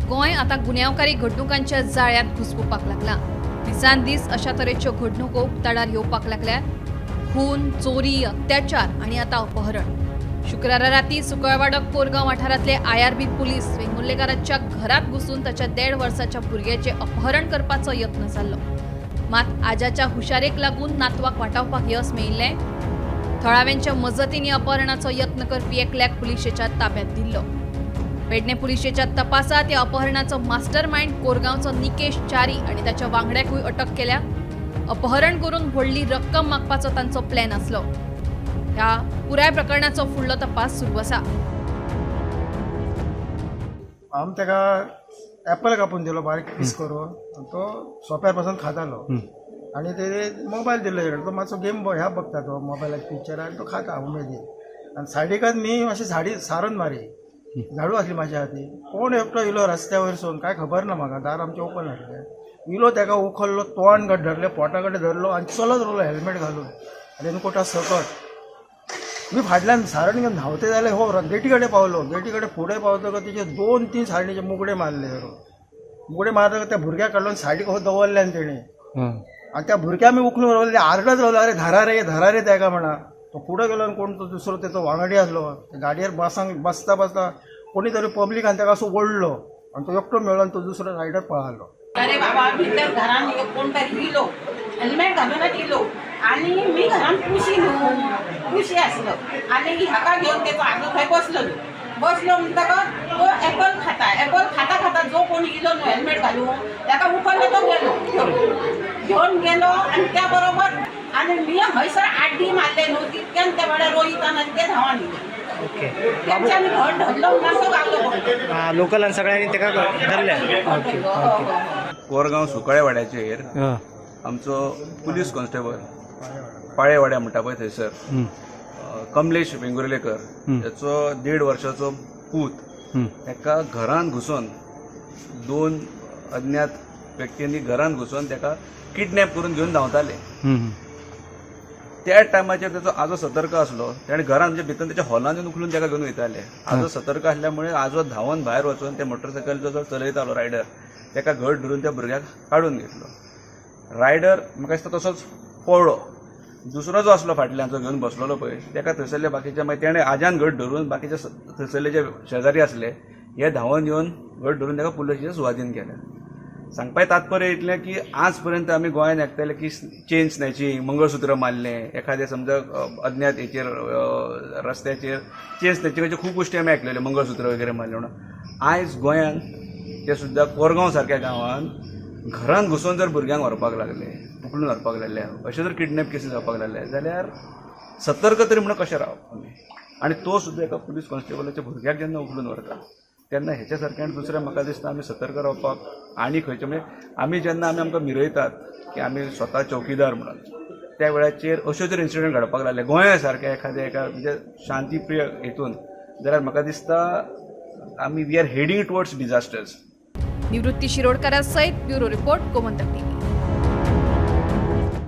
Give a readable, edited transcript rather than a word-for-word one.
गोंय आतां गुन्यांवकारी घडणुकांच्या जाळ्यांत घुस्पुपाक लागलां. दिसान दीस अशा तरेच्यो घडणुको उक्ताडार येवपाक लागल्यात. खून, चोरी, अत्याचार आनी आतां अपहरण. शुक्रारा राती सुकळवाडो कोरगांव वाठारांतले आयआरबी पुलीस वेंगुर्लेकाराच्या घरात घुसून ताच्या 1.5 वर्साच्या भुरग्याचे अपहरण करपाचो यत्न जाल्लो. मात आजाच्या हुशारेक लागून नातवाक वाटावपाक यश मेळिल्लें. थळाव्यांच्या मजतीन अपहरणाचो यत्न करपी एकल्याक पुलिशेच्या ताब्यात दिल्लो. पेडणे पुलिशेच्या तपासात या अपहरणाचो मास्टर मायंड कोरगांवचो निकेश च्यारी आनी ताच्या वांगड्याकूय अटक केल्या. अपहरण करून व्हडली रक्कम मागपाचो तांचो प्लॅन आसलो. ह्या पुराय प्रकरणाचो फुडलो तपास सुरू आसा. आम ताका एप्पल कापून दिलो बारीक पीस करून आनी तो सोप्यार पासून खातालो. आनी ते मोबायल दिलो तेजे कडेन, तो मातसो गेम ह्या बघता तो मोबायलार पिक्चर आनी तो खाता उमेदीन. आनी सायडीकच मी मातशी झाडी सारून मारी झाडू आसली म्हाज्या हाती. कोण एकटो इलो रस्त्या वयरसून काय खबर ना म्हाका, दार आमचें ओपन आसलें. इलो ताका उखल्लो, तोंड घट धरलें, पोटा कडेन धरलो आनी चलत रावलो हेल्मेट घालून रेनकोटा सकट. मी फाटल्यान सारण घेवन धांवते जाल्यार हो गेटी कडेन पावलो. गेटी कडेन फुडें पावतकच तेचे 2-3 सारणीचे मुगडे मारले. मुगडे मारतकच त्या भुरग्याक काडलो आनी सायडीक हो दवरले आनी तेणें आनी त्या भुरग्याक आमी उखलून रावले. आरडत रावलो, अरे धरा रे, धरा रे तेका म्हणा. तो फुडें गेलो आनी कोण तो दुसरो तेचो वांगडी आसलो. गाडयेर बसांक बसता बसता कोणी तरी पब्लिकान ताका असो ओडलो आनी तो एकटो मेळ्ळो आनी तो दुसरो रायडर पळालो. अरे बाबा, भितर घरान कोण तरी इलो, हेल्मेट घालूनच इलो आनी मी घरान कुशी न्हू, कुशी आसलो आनी ह्याका घेवन तेचो आजो थंय बसलो. बसलो म्हणटकच तो एपल खाता, एपल खाता खाता जो कोण इलो न्हू हेल्मेट घालून ताका उखल्लो, तो गेलो घेवन घेवन गेलो. आनी त्या बरोबर आनी मी हयसर आड्डी मारले न्हू तितक्यान त्या वेळार रोहितान आनी ते धांवान इले. तेंच्यांनी घट धरलो म्हणून तो गावलो कोण. हा, लोकलान सगळ्यांनी ताका धरले. Okay okay. कोरगांव सुकाळेवाड्याचेर आमचो पुलीस कॉन्स्टेबल पाळेवाड्या म्हणटा पळय थंयसर कमलेश वेंगुर्लेकर ताचो 1.5 वर्साचो पूत ताका घरान घुसून 2 अज्ञात व्यक्तींनी घरान घुसून ताका किडनॅप करून घेवन धांवताले. त्या टायमाचेर ताचो आजो सतर्क आसलो. ताणें घरान म्हणजे भितर त्याच्या हॉलान उखलून ताका घेवन वयताले. आजो सतर्क आसल्यामुळे आजो धांवन भायर वचून ते मोटरसायकल जो चलयतालो रायडर ताका घट धरून त्या भुरग्याक काडून घेतलो. रायडर म्हाका दिसता तसोच पळ्ळो. दुसरो जो आसलो फाटल्यान जो घेवन बसलेलो पळय ताका थंयसरले बाकीचे मागीर तेणें आज्यान घट धरून बाकीचे थंयसरले जे शेजारी आसले हे धांवन येवन घट धरून ताका पुलिशेच्या सुवादीन केले. सांगपाचें तात्पर्य इतलें की आज पर्यंत आमी गोंयांत आयकताले की चेन स्नॅचिंग, मंगळसूत्र मारलें एखादें समजा अज्ञात हेचेर रस्त्याचेर चेन स्नॅचिंगाच्यो खूब गोश्टी आमी आयकलेल्यो, मंगळसूत्र वगैरे मारलें म्हणून. आयज गोंयांत ते सुद्दां कोरगांव सारक्या गांवांत घरान घुसून जर भुरग्यांक व्हरपाक लागले, उखलून व्हरपाक लागले, अशे जर किडनॅप केसी जावपाक लागले जाल्यार सतर्क तरी म्हणून कशें रावप आमी? आनी तो सुद्दां एका पुलीस कॉन्स्टेबलाच्या भुरग्याक जेन्ना उखलून व्हरता तेन्ना हेच्या सारकें आनी दुसरें म्हाका दिसता आमी सतर्क रावपाक आनी खंयचें म्हणजे आमी जेन्ना आमी आमकां मिरयतात की आमी स्वता चौकीदार म्हणून त्या वेळाचेर अश्यो जर इन्सिडंट घडपाक लागले गोंया सारक्या एखाद्या एका म्हणजे शांतीप्रिय हेतून जाल्यार म्हाका दिसता आमी we are heading towards disasters. निवृत्ती शिरोडकारा सयत ब्युरो रिपोर्ट, गोमंतक टीव्ही.